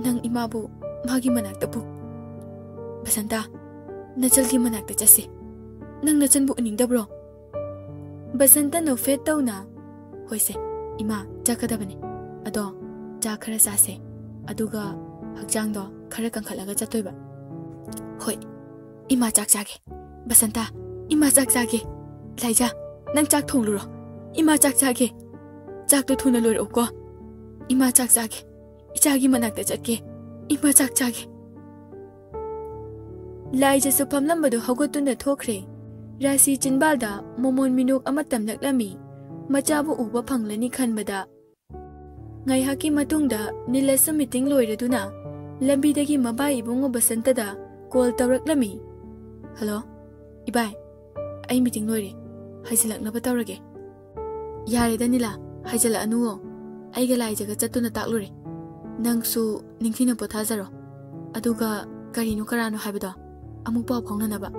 ꯅꯪ ꯏꯃꯥꯕꯨ ꯃꯥꯒꯤ ꯃꯅꯥꯛꯇ ꯄꯨ꯫ ꯕꯁꯟꯇ, ꯅꯆꯜꯒꯤ ꯃꯅꯥꯛꯇ ꯆꯠꯁꯤ꯫ ꯅꯪ ꯅꯆꯟꯕꯨ ꯎꯅꯤꯡꯗꯕ꯭ꯔꯣ?" ꯕꯁꯟꯇ ꯅꯣꯛꯐꯦꯠ ꯇꯧꯅ, "ꯍꯣꯏꯁꯦ, ꯏꯃꯥ, ꯆꯠꯀꯗꯕꯅꯤ꯫ ꯑꯗꯣ ꯆꯥꯛ ꯈꯔ ꯆꯥꯁꯦ, ꯑꯗꯨꯒ ꯍꯛꯆꯥꯡꯗꯣ ꯈꯔ ꯀꯟꯈꯠꯂꯒ ꯆꯠꯇꯣꯏꯕ꯫" "ꯍꯣꯏ, ꯏꯃꯥ ꯆꯥꯛ ꯆꯥꯒꯦ꯫ ꯕꯁꯟꯇ, ꯏꯃꯥ ꯆꯥꯛ ꯆꯥꯒꯦ꯫ ꯂꯥꯏꯖ, ꯅꯪ ꯆꯥꯛ ꯊꯣꯡꯂꯨꯔꯣ꯫ ꯏꯃꯥ ꯆꯥꯛ ꯆꯥꯒꯦ꯫ ꯆꯥꯛꯇꯣ ꯊꯨꯅ ꯂꯣꯏꯔꯛꯎꯀꯣ꯫ ꯏꯃꯥ ꯆꯥꯛ ꯆꯥꯒꯦ꯫ ꯏꯆꯥꯒꯤ ꯃꯅꯥꯛꯇ ꯆꯠꯀꯦ꯫ ꯏꯃꯥ ꯆꯥꯛ ꯆꯥꯒꯦ꯫" ꯂꯥꯏꯖꯁꯨ ꯐꯝꯂꯝꯕꯗꯨ ꯍꯧꯒꯠꯇꯨꯅ ꯊꯣꯛꯈ꯭ꯔꯦ꯫ ꯔꯥꯁꯤ ꯆꯤꯟꯕꯥꯜꯗ ꯃꯣꯃꯣꯟ ꯃꯤꯅꯣꯛ ꯑꯃ ꯇꯝꯂꯛꯂꯝꯃꯤ꯫ ꯃꯆꯥꯕꯨ ꯎꯕ ꯐꯪꯂꯅꯤ ꯈꯟꯕꯗ꯫ ꯉꯥꯏꯍꯥꯛꯀꯤ ꯃꯇꯨꯡꯗ ꯅꯤꯂꯁꯁꯨ ꯃꯤꯇꯤꯡ ꯂꯣꯏꯔꯗꯨꯅ ꯂꯝꯕꯤꯗꯒꯤ ꯃꯕꯥꯏ ꯏꯕꯨꯡꯉꯣ ꯕꯁꯟꯇꯗ ꯀꯣꯜ ꯇꯧꯔꯛꯂꯝꯃꯤ꯫ "ꯍꯜꯂꯣ, ꯏꯕꯥꯏ, ꯑꯩ ꯃꯤꯇꯤꯡ ꯂꯣꯏꯔꯦ, ꯍꯥꯏꯖꯤꯜꯂꯛꯅꯕ ꯇꯧꯔꯒꯦ꯫" "ꯌꯥꯔꯦꯗ ꯅꯤꯂꯥ, ꯍꯥꯏꯖꯤꯜꯂꯛꯑꯅꯨꯋꯣ꯫ ꯑꯩꯒ ꯂꯥꯏꯖꯒ ꯆꯠꯇꯨꯅ ꯇꯥꯛꯂꯨꯔꯦ꯫ ꯅꯪꯁꯨ ꯅꯤꯡꯊꯤꯅ ꯄꯣꯊꯥꯖꯔꯣ꯫ ꯑꯗꯨꯒ ꯀꯔꯤꯅꯣ ꯀꯔꯥꯅꯣ ꯍꯥꯏꯕꯗꯣ ꯑꯃꯨꯛ ꯄꯥꯎ ꯐꯥꯎꯅꯅꯕ꯫"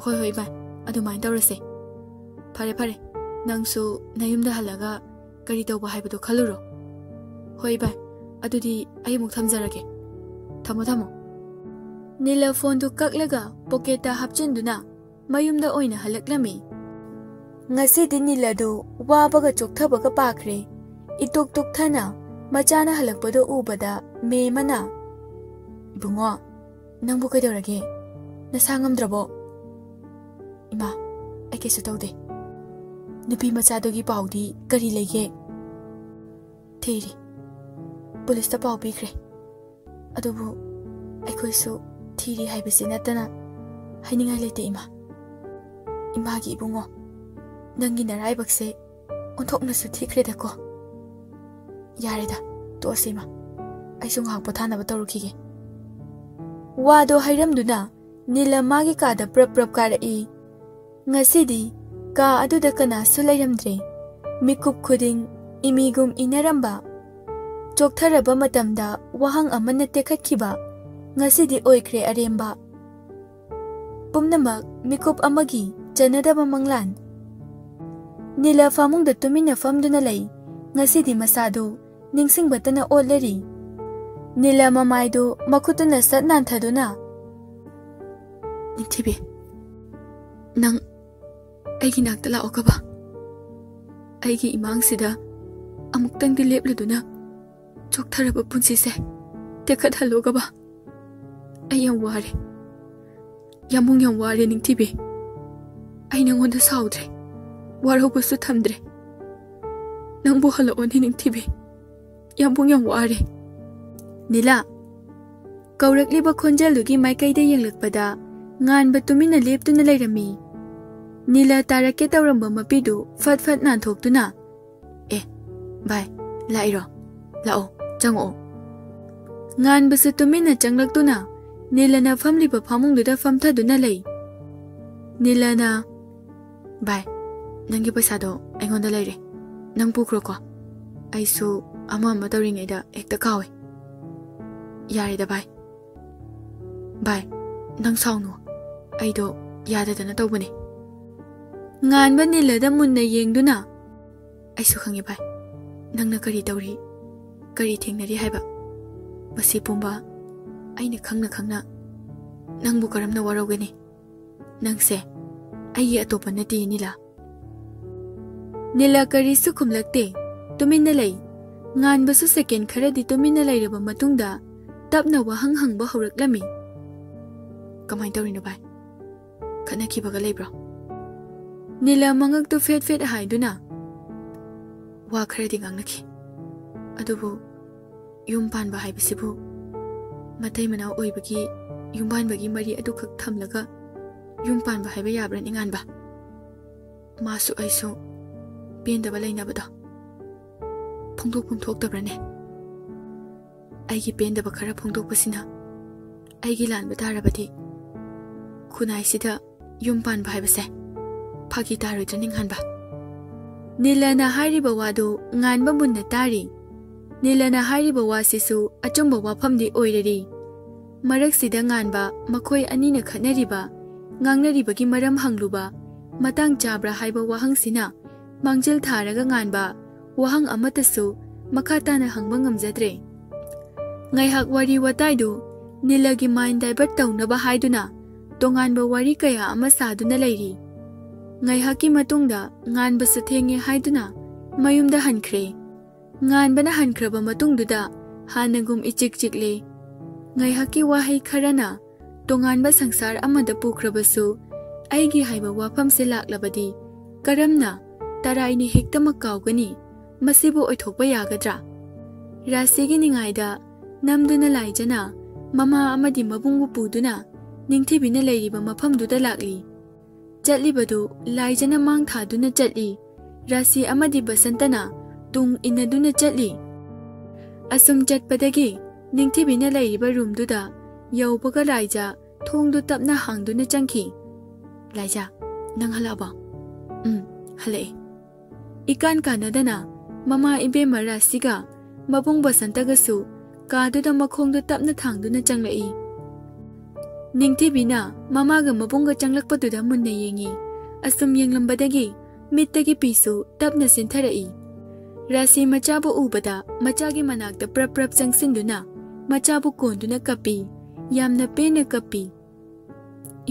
"ꯍꯣꯏ, ꯍꯣꯏ, ꯏꯕꯥꯏ, ꯑꯗꯨꯃꯥꯏꯅ ꯇꯧꯔꯁꯦ꯫ ꯐꯔꯦ, ꯐꯔꯦ, ꯅꯪꯁꯨ ꯅꯌꯨꯝꯗ ꯍꯜꯂꯒ ꯀꯔꯤ ꯇꯧꯕ ꯍꯥꯏꯕꯗꯣ ꯈꯜꯂꯨꯔꯣ꯫" "ꯍꯣꯏ, ꯏꯕꯥꯏ, ꯑꯗꯨꯗꯤ ꯑꯩ ꯑꯃꯨꯛ ꯊꯝꯖꯔꯒꯦ꯫ ꯊꯝꯃꯣ, ꯊꯝꯃꯣ꯫" ꯅꯤꯂ ꯐꯣꯟꯗꯨ ꯀꯛꯂꯒ ꯄꯣꯀꯦꯠꯇ ꯍꯥꯞꯆꯤꯟꯗꯨꯅ ꯃꯌꯨꯝꯗ ꯑꯣꯏꯅ ꯍꯜꯂꯛꯂꯝꯃꯤ꯫ ꯉꯁꯤꯗꯤ ꯅꯤꯂꯗꯨ ꯋꯥꯕꯒ ꯆꯣꯛꯊꯕꯒ ꯄꯥꯈ꯭ꯔꯦ꯫ ꯏꯇꯣꯛ ꯇꯣꯛꯊꯅ ꯃꯆꯥꯅ ꯍꯜꯂꯛꯄꯗꯨ ꯎꯕꯗ ꯃꯦꯝ ꯑꯃꯅ, "ꯏꯕꯨꯡꯉꯣ, ꯅꯪꯕꯨ ꯀꯩꯗꯧꯔꯒꯦ? ꯅꯁꯥ ꯉꯝꯗ꯭ꯔꯕꯣ?" "ꯏꯃꯥ, ꯑꯩ ꯀꯩꯁꯨ ꯇꯧꯗꯦ꯫ ꯅꯨꯄꯤ ꯃꯆꯥꯗꯨꯒꯤ ꯄꯥꯎꯗꯤ ꯀꯔꯤ ꯂꯩꯒꯦ?" "ꯊꯤꯔꯤ꯫ ꯄꯨꯂꯤꯁꯇ ꯄꯥꯎ ꯄꯤꯈ꯭ꯔꯦ꯫ ꯑꯗꯨꯕꯨ ꯑꯩꯈꯣꯏꯁꯨ ꯊꯤꯔꯤ ꯍꯥꯏꯕꯁꯤ ꯅꯠꯇꯅ ꯍꯥꯏꯅꯤꯡꯉꯥꯏ ꯂꯩꯇꯦ, ꯏꯃꯥ꯫ ꯏꯃꯥꯒꯤ ꯏꯕꯨꯡꯉꯣ, ꯅꯪꯒꯤ ꯅꯔꯥꯏꯕꯛꯁꯦ ꯑꯣꯟꯊꯣꯛꯅꯁꯨ ꯊꯤꯈ꯭ꯔꯦꯗꯀꯣ꯫ ꯌꯥꯔꯦꯗ, ꯇꯣꯛꯑꯁꯤ, ꯏꯃꯥ꯫ ꯑꯩꯁꯨ ꯉꯥꯏꯍꯥꯛ ꯄꯣꯊꯥꯅꯕ ꯇꯧꯔꯨꯈꯤꯒꯦ꯫" ꯋꯥꯗꯣ ꯍꯥꯏꯔꯝꯗꯨꯅ ꯅꯤꯂ ꯃꯥꯒꯤ ꯀꯥꯗ ꯄ꯭ꯔꯞ ꯄ꯭ꯔꯞ ꯀꯥꯔꯛꯏ꯫ ꯉꯁꯤꯗꯤ ꯀꯥ ꯑꯗꯨꯗ ꯀꯅꯥꯁꯨ ꯂꯩꯔꯝꯗ꯭ꯔꯦ꯫ ꯃꯤꯀꯨꯞ ꯈꯨꯗꯤꯡ ꯏꯃꯤꯒꯨꯝ ꯏꯅꯔꯝꯕ, ꯆꯣꯛꯊꯔꯕ ꯃꯇꯝꯗ ꯋꯥꯍꯪ ꯑꯃꯅ ꯇꯦꯛꯈꯠꯈꯤꯕ, ꯉꯁꯤꯗꯤ ꯑꯣꯏꯈ꯭ꯔꯦ ꯑꯔꯦꯝꯕ꯫ ꯄꯨꯝꯅꯃꯛ ꯃꯤꯀꯨꯞ ꯑꯃꯒꯤ ꯆꯟꯅꯗꯕ ꯃꯪꯂꯥꯟ꯫ ꯅꯤꯂ ꯐꯃꯨꯡꯗ ꯇꯨꯃꯤꯟꯅ ꯐꯝꯗꯨꯅ ꯂꯩ꯫ ꯉꯁꯤꯗꯤ ꯃꯁꯥꯗꯨ ꯅꯤꯡꯁꯤꯡꯕꯇꯅ ꯑꯣꯠꯂꯔꯤ꯫ ꯅꯤꯂ ꯃꯃꯥꯏꯗꯨ ꯃꯈꯨꯠꯇꯨꯅ ꯁꯠ ꯅꯥꯟꯊꯗꯨꯅ, "ꯅꯤꯡꯊꯤꯕꯤ, ꯅꯪ ꯑꯩꯒꯤ ꯅꯥꯛꯇ ꯂꯥꯛꯑꯣ ꯀꯕꯥ꯫ ꯑꯩꯒꯤ ꯏꯃꯥꯡꯁꯤꯗ ꯑꯃꯨꯛꯇꯪꯗꯤ ꯂꯦꯞꯂꯗꯨꯅ ꯆꯣꯛꯊꯔꯕ ꯄꯨꯟꯁꯤꯁꯦ ꯇꯦꯛꯈꯠꯍꯜꯂꯣ ꯀꯕꯥ꯫ ꯑꯩ ꯌꯥꯝ ꯋꯥꯔꯦ꯫ ꯌꯥꯝꯕꯨꯡ ꯌꯥꯝ ꯋꯥꯔꯦ ꯅꯤꯡꯊꯤꯕꯤ꯫ ꯑꯩ ꯅꯪꯉꯣꯟꯗ ꯁꯥꯎꯗ꯭ꯔꯦ, ꯋꯥꯔꯧꯕꯁꯨ ꯊꯝꯗ꯭ꯔꯦ꯫ ꯅꯪꯕꯨ ꯍꯜꯂꯛꯑꯣꯅꯦ ꯅꯤꯡꯊꯤꯕꯤ꯫ ꯌꯥꯝꯕꯨꯡ ꯌꯥꯝ ꯋꯥꯔꯦ꯫" "ꯅꯤꯂꯥ!" ꯀꯧꯔꯛꯂꯤꯕ ꯈꯣꯟꯖꯦꯜꯗꯨꯒꯤ ꯃꯥꯏꯀꯩꯗ ꯌꯦꯡꯂꯛꯄꯗ ꯉꯥꯟꯕ ꯇꯨꯃꯤꯟꯅ ꯂꯦꯞꯇꯨꯅ ꯂꯩꯔꯝꯃꯤ꯫ ꯅꯤꯂꯥ ꯇꯥꯔꯛꯀꯦ ꯇꯧꯔꯝꯕ ꯃꯄꯤꯗꯨ ꯐꯠ ꯐꯠ ꯅꯥꯟꯊꯣꯛꯇꯨꯅ, "ꯑꯦ, ꯚꯥꯏ, ꯂꯥꯛꯏꯔꯣ? ꯂꯥꯛꯑꯣ, ꯆꯪꯉꯛꯑꯣ꯫" ꯉꯥꯟꯕꯁꯨ ꯇꯨꯃꯤꯟꯅ ꯆꯪꯂꯛꯇꯨꯅ ꯅꯤꯂꯥꯅ ꯐꯝꯂꯤꯕ ꯐꯃꯨꯡꯗꯨꯗ ꯐꯝꯊꯗꯨꯅ ꯂꯩ꯫ ꯅꯤꯂꯥꯅ, "ꯚꯥꯏ, ꯅꯪꯒꯤ ꯄꯩꯁꯥꯗꯣ ꯑꯩꯉꯣꯟꯗ ꯂꯩꯔꯦ꯫ ꯅꯪ ꯄꯨꯈ꯭ꯔꯣꯀꯣ꯫ ꯑꯩꯁꯨ ꯑꯃ ꯑꯃ ꯇꯧꯔꯤꯉꯩꯗ ꯍꯦꯛꯇ ꯀꯥꯎꯋꯦ꯫ ꯌꯥꯔꯦꯗ ꯚꯥꯏ꯫ ꯚꯥꯏ, ꯅꯪ ꯁꯥꯎꯅꯨ꯫ ꯑꯩꯗꯣ ꯌꯥꯗꯗꯅ ꯇꯧꯕꯅꯦ꯫" ꯉꯥꯟꯕ ꯅꯤꯂꯥꯗ ꯃꯨꯟꯅ ꯌꯦꯡꯗꯨꯅ, "ꯑꯩꯁꯨ ꯈꯪꯉꯦ ꯚꯥꯏ, ꯅꯪꯅ ꯀꯔꯤ ꯇꯧꯔꯤ, ꯀꯔꯤ ꯊꯦꯡꯅꯔꯤ ꯍꯥꯏꯕ꯫ ꯃꯁꯤ ꯄꯨꯝꯕ ꯑꯩꯅ ꯈꯪꯅ ꯈꯪꯅ ꯅꯪꯕꯨ ꯀꯔꯝꯅ ꯋꯥꯔꯧꯒꯅꯤ? ꯅꯪꯁꯦ ꯑꯩꯒꯤ ꯑꯇꯣꯞꯄ ꯅꯠꯇꯦ, ꯅꯤꯂꯥ꯫ ꯅꯤꯂꯥ ꯀꯔꯤꯁꯨ ꯈꯨꯝꯂꯛꯇꯦ, ꯇꯨꯃꯤꯟꯅ ꯂꯩ꯫ ꯉꯥꯟꯕꯁꯨ ꯁꯦꯀꯦꯟ ꯈꯔꯗꯤ ꯇꯨꯃꯤꯟꯅ ꯂꯩꯔꯕ ꯃꯇꯨꯡꯗ ꯇꯞꯅ ꯋꯥꯍꯪ ꯍꯪꯕ ꯍꯧꯔꯛꯂꯝꯃꯤ꯫ "ꯀꯃꯥꯏꯅ ꯇꯧꯔꯤꯅꯣ ꯚꯥꯏ? ꯈꯠꯅꯈꯤꯕꯒ ꯂꯩꯕ꯭ꯔꯣ?" ꯅꯤꯂꯥ ꯃꯉꯛꯇꯨ ꯐꯦꯠ ꯐꯦꯠ ꯍꯥꯏꯗꯨꯅ, "ꯋꯥ ꯈꯔꯗꯤ ꯉꯥꯡꯅꯈꯤ꯫ ꯑꯗꯨꯕꯨ ꯌꯨꯝ ꯄꯥꯟꯕ ꯍꯥꯏꯕꯁꯤꯕꯨ ꯃꯇꯩ ꯃꯅꯥꯎ ꯑꯣꯏꯕꯒꯤ ꯌꯨꯝꯕꯥꯟꯕꯒꯤ ꯃꯔꯤ ꯑꯗꯨꯈꯛ ꯊꯝꯂꯒ ꯌꯨꯝ ꯄꯥꯟꯕ ꯍꯥꯏꯕ ꯌꯥꯕ꯭ꯔꯅꯦ, ꯉꯥꯟꯕ? ꯃꯥꯁꯨ ꯑꯩꯁꯨ ꯄꯦꯟꯗꯕ ꯂꯩꯅꯕꯗꯣ ꯐꯣꯡꯗꯣꯛꯐꯝ ꯊꯣꯛꯇꯕ꯭ꯔꯅꯦ? ꯑꯩꯒꯤ ꯄꯦꯟꯗꯕ ꯈꯔ ꯐꯣꯡꯗꯣꯛꯄꯁꯤꯅ ꯑꯩꯒꯤ ꯂꯥꯟꯕ ꯇꯥꯔꯕꯗꯤ ꯈꯨꯟꯅꯥꯏꯁꯤꯗ ꯌꯨꯝ ꯄꯥꯟꯕ ꯍꯥꯏꯕꯁꯦ ꯐꯥꯒꯤ ꯇꯥꯔꯣꯏꯗ꯭ꯔꯅꯤ, ꯉꯥꯟꯕ?" ꯅꯤꯂꯥꯅ ꯍꯥꯏꯔꯤꯕ ꯋꯥꯗꯨ ꯉꯥꯟꯕ ꯃꯨꯟꯅ ꯇꯥꯔꯤ꯫ ꯅꯤꯂꯥꯅ ꯍꯥꯏꯔꯤꯕ ꯋꯥꯁꯤꯁꯨ ꯑꯆꯨꯝꯕ ꯋꯥꯐꯝꯗꯤ ꯑꯣꯏꯔꯔꯤ꯫ ꯃꯔꯛꯁꯤꯗ ꯉꯥꯟꯕ ꯃꯈꯣꯏ ꯑꯅꯤꯅ ꯈꯠꯅꯔꯤꯕ, ꯉꯥꯡꯅꯔꯤꯕꯒꯤ ꯃꯔꯝ ꯍꯪꯂꯨꯕ, ꯃꯇꯥꯡ ꯆꯥꯕ꯭ꯔꯥ ꯍꯥꯏꯕ ꯋꯥꯍꯪꯁꯤꯅ ꯃꯥꯡꯖꯤꯜ ꯊꯥꯔꯒ ꯉꯥꯟꯕ ꯋꯥꯍꯪ ꯑꯃꯠꯇꯁꯨ ꯃꯈꯥ ꯇꯥꯅ ꯍꯪꯕ ꯉꯝꯖꯗ꯭ꯔꯦ꯫ ꯉꯥꯏꯍꯥꯛ ꯋꯥꯔꯤ ꯋꯥꯇꯥꯏꯗꯨ ꯅꯤꯂꯥꯒꯤ mind divert ꯇꯧꯅꯕ ꯍꯥꯏꯗꯨꯅ ꯇꯣꯉꯥꯟꯕ ꯋꯥꯔꯤ ꯀꯌꯥ ꯑꯃ ꯁꯥꯗꯨꯅ ꯂꯩꯔꯤ꯫ ꯉꯥꯏꯍꯥꯛꯀꯤ ꯃꯇꯨꯡꯗ ꯉꯥꯟꯕꯁꯨ ꯊꯦꯡꯉꯦ ꯍꯥꯏꯗꯨꯅ ꯃꯌꯨꯝꯗ ꯍꯟꯈ꯭ꯔꯦ꯫ ꯉꯥꯟꯕꯅ ꯍꯟꯈ꯭ꯔꯕ ꯃꯇꯨꯡꯗꯨꯗ ꯍꯥꯟꯅꯒꯨꯝ ꯏꯆꯤꯛ ꯆꯤꯛꯂꯦ꯫ ꯉꯥꯏꯍꯥꯛꯀꯤ ꯋꯥꯍꯩ ꯈꯔꯅ ꯇꯣꯉꯥꯟꯕ ꯁꯪꯁꯥꯔ ꯑꯃꯗ ꯄꯨꯈ꯭ꯔꯕꯁꯨ, ꯑꯩꯒꯤ ꯍꯥꯏꯕ ꯋꯥꯐꯝꯁꯦ ꯂꯥꯛꯂꯕꯗꯤ ꯀꯔꯝꯅ ꯇꯔꯥꯏꯅ ꯍꯦꯛꯇꯃꯛ ꯀꯥꯎꯒꯅꯤ? ꯃꯁꯤꯕꯨ ꯑꯣꯏꯊꯣꯛꯄ ꯌꯥꯒꯗ꯭ꯔꯥ? ꯔꯥꯁꯤꯒꯤ ꯅꯤꯡꯉꯥꯏꯗ ꯅꯝꯗꯨꯅ ꯂꯥꯏꯖꯅ ꯃꯃꯥ ꯑꯃꯗꯤ ꯃꯕꯨꯡꯕꯨ ꯄꯨꯗꯨꯅ ꯅꯤꯡꯊꯤꯕꯤꯅ ꯂꯩꯔꯤꯕ ꯃꯐꯝꯗꯨꯗ ꯂꯥꯛꯂꯤ꯫ ꯆꯠꯂꯤꯕꯗꯨ ꯂꯥꯏꯖꯅ ꯃꯥꯡ ꯊꯥꯗꯨꯅ ꯆꯠꯂꯤ꯫ ꯔꯥꯁꯤ ꯑꯃꯗꯤ ꯕꯁꯟꯇꯅ ꯇꯨꯡ ꯏꯟꯅꯗꯨꯅ ꯆꯠꯂꯤ꯫ ꯑꯁꯨꯝ ꯆꯠꯄꯗꯒꯤ ꯅꯤꯡꯊꯤꯕꯤꯅ ꯂꯩꯔꯤꯕ ꯔꯨꯝꯗꯨꯗ ꯌꯧꯕꯒ ꯂꯥꯏꯖ ꯊꯣꯡꯗꯨ ꯇꯞꯅ ꯍꯥꯡꯗꯨꯅ ꯆꯪꯈꯤ꯫ "ꯂꯥꯏꯖ, ꯅꯪ ꯍꯜꯂꯛꯑꯕꯣ?" "ꯎꯝ, ꯍꯜꯂꯛꯑꯦ꯫" ꯏꯀꯥꯟ ꯀꯥꯟꯅꯗꯅ ꯃꯃꯥ ꯏꯕꯦꯝꯃ ꯔꯥꯁꯤꯒ ꯃꯕꯨꯡ ꯕꯁꯟꯇꯒꯁꯨ ꯀꯥꯗꯨꯗ ꯃꯈꯣꯡꯗꯨ ꯇꯞꯅ ꯊꯥꯡꯗꯨꯅ ꯆꯪꯂꯛꯏ꯫ ꯅꯤꯡꯊꯤꯕꯤꯅ ꯃꯃꯥꯒ ꯃꯕꯨꯡꯒ ꯆꯪꯂꯛꯄꯗꯨꯗ ꯃꯨꯟꯅ ꯌꯦꯡꯉꯤ꯫ ꯑꯁꯨꯝ ꯌꯦꯡꯂꯝꯕꯗꯒꯤ ꯃꯤꯠꯇꯒꯤ ꯄꯤꯁꯨ ꯇꯞꯅ ꯆꯦꯟꯊꯔꯛꯏ꯫ ꯔꯥꯁꯤ ꯃꯆꯥꯕꯨ ꯎꯕꯗ ꯃꯆꯥꯒꯤ ꯃꯅꯥꯛꯇ ꯄ꯭ꯔꯞ ꯄ꯭ꯔꯞ ꯆꯪꯁꯤꯟꯗꯨꯅ ꯃꯆꯥꯕꯨ ꯀꯣꯟꯗꯨꯅ ꯀꯞꯄꯤ꯫ ꯌꯥꯝꯅ ꯄꯦꯟꯅ ꯀꯞꯄꯤ꯫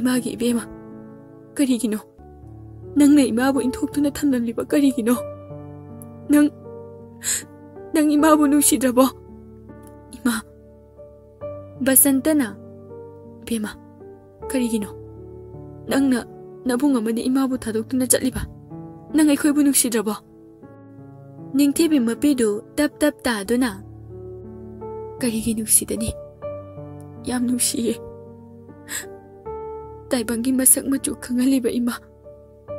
ꯏꯃꯥꯒꯤ ꯏꯕꯦꯝꯃ, ꯀꯔꯤꯒꯤꯅꯣ? ꯅꯪꯅ ꯏꯃꯥꯕꯨ ꯏꯟꯊꯣꯛꯇꯨꯅ ꯊꯝꯂꯝꯂꯤꯕ ꯀꯔꯤꯒꯤꯅꯣ? ꯅꯪ, ꯅꯪ ꯏꯃꯥꯕꯨ ꯅꯨꯡꯁꯤꯗ꯭ꯔꯕꯣ? ꯏꯃꯥ꯫ ꯕꯁꯟꯇꯅ, "ꯏꯕꯦꯝꯃ, ꯀꯔꯤꯒꯤꯅꯣ? ꯅꯪꯅ ꯅꯕꯨꯡ ꯑꯃꯗꯤ ꯏꯃꯥꯕꯨ ꯊꯥꯗꯣꯛꯇꯨꯅ ꯆꯠꯂꯤꯕ? ꯅꯪ ꯑꯩꯈꯣꯏꯕꯨ ꯅꯨꯡꯁꯤꯗ꯭ꯔꯕꯣ?" ꯅꯤꯡꯊꯤꯕꯤ ꯃꯄꯤꯗꯨ ꯇꯞ ꯇꯞ ꯇꯥꯗꯨꯅ, "ꯀꯔꯤꯒꯤ ꯅꯨꯡꯁꯤꯗꯅꯤ? ꯌꯥꯝ ꯅꯨꯡꯁꯤꯌꯦ꯫ ꯇꯥꯏꯕꯪꯒꯤ ꯃꯁꯛ ꯃꯆꯨ ꯈꯪꯍꯜꯂꯤꯕ ꯏꯃꯥ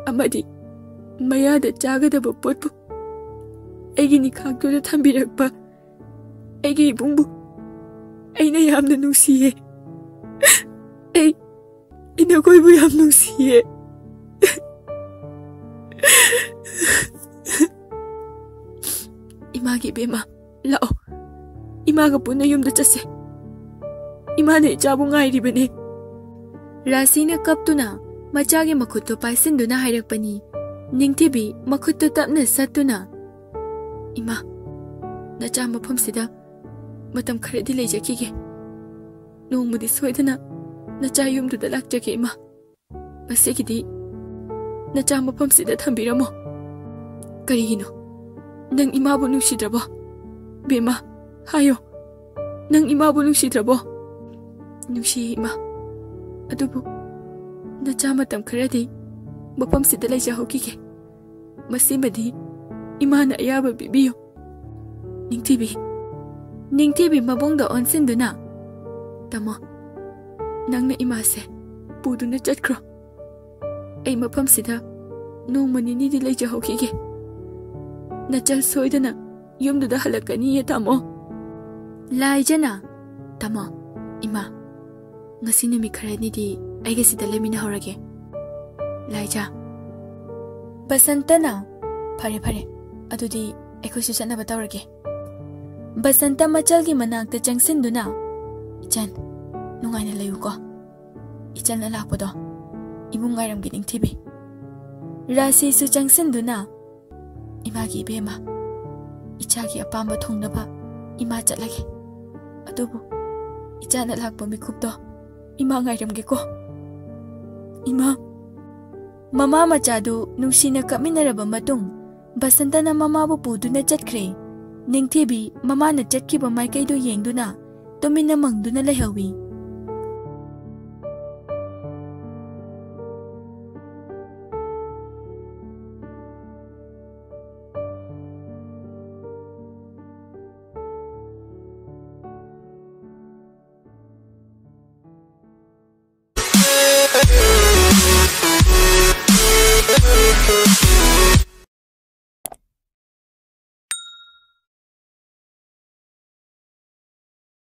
ꯑꯃꯗꯤ ꯃꯌꯥꯗ ꯆꯥꯒꯗꯕ ꯄꯣꯠꯄꯨ ꯑꯩꯒꯤ ꯅꯤꯡꯈꯥꯡꯗꯨꯗ ꯊꯝꯕꯤꯔꯛꯄ ꯑꯩꯒꯤ ꯏꯕꯨꯡꯕꯨ ꯑꯩꯅ ꯌꯥꯝꯅ ꯅꯨꯡꯁꯤꯌꯦ꯫ ꯑꯩ, ꯑꯩ ꯅꯈꯣꯏꯕꯨ ꯌꯥꯝ ꯅꯨꯡꯁꯤꯌꯦ꯫" "ꯏꯃꯥꯒꯤ ꯏꯕꯦꯝꯃ, ꯂꯥꯛꯑꯣ꯫ ꯏꯃꯥꯒ ꯄꯨꯟꯅ ꯌꯨꯝꯗ ꯆꯠꯁꯦ꯫ ꯏꯃꯥꯅ ꯏꯆꯥꯕꯨ ꯉꯥꯏꯔꯤꯕꯅꯦ꯫" ꯔꯥꯁꯤꯅ ꯀꯞꯇꯨꯅ ꯃꯆꯥꯒꯤ ꯃꯈꯨꯠꯇꯨ ꯄꯥꯏꯁꯤꯟꯗꯨꯅ ꯍꯥꯏꯔꯛꯄꯅꯤ꯫ ꯅꯤꯡꯊꯤꯕꯤ ꯃꯈꯨꯠꯇꯨ ꯇꯞꯅ ꯁꯠꯇꯨꯅ, "ꯏꯃꯥ, ꯅꯆꯥ ꯃꯐꯝꯁꯤꯗ ꯃꯇꯝ ꯈꯔꯗꯤ ꯂꯩꯖꯈꯤꯒꯦ꯫ ꯅꯣꯡꯃꯗꯤ ꯁꯣꯏꯗꯅ ꯅꯆꯥ ꯌꯨꯝꯗꯨꯗ ꯂꯥꯛꯆꯒꯦ, ꯏꯃꯥ꯫ ꯉꯁꯤꯒꯤꯗꯤ ꯅꯆꯥ ꯃꯐꯝꯁꯤꯗ ꯊꯝꯕꯤꯔꯝꯃꯣ꯫" "ꯀꯔꯤꯒꯤꯅꯣ? ꯅꯪ ꯏꯃꯥꯕꯨ ꯅꯨꯡꯁꯤꯗ꯭ꯔꯕꯣ? ꯕꯦꯝꯃ, ꯍꯥꯏꯌꯣ, ꯅꯪ ꯏꯃꯥꯕꯨ ꯅꯨꯡꯁꯤꯗ꯭ꯔꯕꯣ?" "ꯅꯨꯡꯁꯤꯌꯦ, ꯏꯃꯥ꯫ ꯑꯗꯨꯕꯨ ꯅꯆꯥ ꯃꯇꯝ ꯈꯔꯗꯤ ꯃꯐꯝꯁꯤꯗ ꯂꯩꯖꯍꯧꯈꯤꯒꯦ꯫ ꯃꯁꯤꯃꯗꯤ ꯏꯃꯥꯅ ꯑꯌꯥꯕ ꯄꯤꯕꯤꯌꯨ꯫" ꯅꯤꯡꯊꯤꯕꯤ, ꯅꯤꯡꯊꯤꯕꯤ ꯃꯕꯨꯡꯗ ꯑꯣꯟꯁꯤꯟꯗꯨꯅ, "ꯇꯥꯃꯣ, ꯅꯪꯅ ꯏꯃꯥꯁꯦ ꯄꯨꯗꯨꯅ ꯆꯠꯈ꯭ꯔꯣ꯫ ꯑꯩ ꯃꯐꯝꯁꯤꯗ ꯅꯣꯡꯃ ꯅꯤꯅꯤꯗꯤ ꯂꯩꯖꯍꯧꯈꯤꯒꯦ꯫ ꯅꯆꯜ ꯁꯣꯏꯗꯅ ꯌꯨꯝꯗꯨꯗ ꯍꯜꯂꯛꯀꯅꯤꯌꯦ, ꯇꯥꯃꯣ꯫" ꯂꯥꯏꯖꯅ, "ꯇꯥꯃꯣ, ꯏꯃꯥ, ꯉꯁꯤ ꯅꯨꯃꯤꯠ ꯈꯔꯅꯤꯗꯤ ꯑꯩꯒ ꯁꯤꯗ ꯂꯩꯃꯤꯟꯅꯍꯧꯔꯒꯦ, ꯂꯥꯏꯖꯥ꯫" ꯕꯁꯟꯇꯅ, "ꯐꯔꯦ, ꯐꯔꯦ, ꯑꯗꯨꯗꯤ ꯑꯩꯈꯣꯏꯁꯨ ꯆꯠꯅꯕ ꯇꯧꯔꯒꯦ꯫" ꯕꯁꯟꯇ ꯃꯆꯜꯒꯤ ꯃꯅꯥꯛꯇ ꯆꯪꯁꯤꯟꯗꯨꯅ, "ꯏꯆꯟ, ꯅꯨꯡꯉꯥꯏꯅ ꯂꯩꯌꯨꯀꯣ꯫ ꯏꯆꯟꯅ ꯂꯥꯛꯄꯗꯣ ꯏꯃꯨꯡ ꯉꯥꯏꯔꯝꯒꯦ, ꯅꯤꯡꯊꯤꯕꯤ꯫" ꯔꯥꯁꯤꯁꯨ ꯆꯪꯁꯤꯟꯗꯨꯅ, "ꯏꯃꯥꯒꯤ ꯏꯕꯦꯝꯃ, ꯏꯆꯥꯒꯤ ꯑꯄꯥꯝꯕ ꯊꯨꯡꯅꯕ ꯏꯃꯥ ꯆꯠꯂꯒꯦ꯫ ꯑꯗꯨꯕꯨ ꯏꯆꯥꯅ ꯂꯥꯛꯄ ꯃꯤꯀꯨꯞꯇꯣ ꯏꯃꯥ ꯉꯥꯏꯔꯝꯒꯦꯀꯣ꯫" ꯏꯃꯥ꯫ ꯃꯃꯥ ꯃꯆꯥꯗꯨ ꯅꯨꯡꯁꯤꯅ ꯀꯞꯃꯤꯟꯅꯔꯕ ꯃꯇꯨꯡ, ꯕꯁꯟꯇꯅ ꯃꯃꯥꯕꯨ ꯄꯨꯗꯨꯅ ꯆꯠꯈ꯭ꯔꯦ꯫ ꯅꯤꯡꯊꯤꯕꯤ ꯃꯃꯥꯅ ꯆꯠꯈꯤꯕ ꯃꯥꯏꯀꯩꯗꯨ ꯌꯦꯡꯗꯨꯅ ꯇꯨꯃꯤꯟꯅ ꯃꯪꯗꯨꯅ ꯂꯩꯍꯧꯏ꯫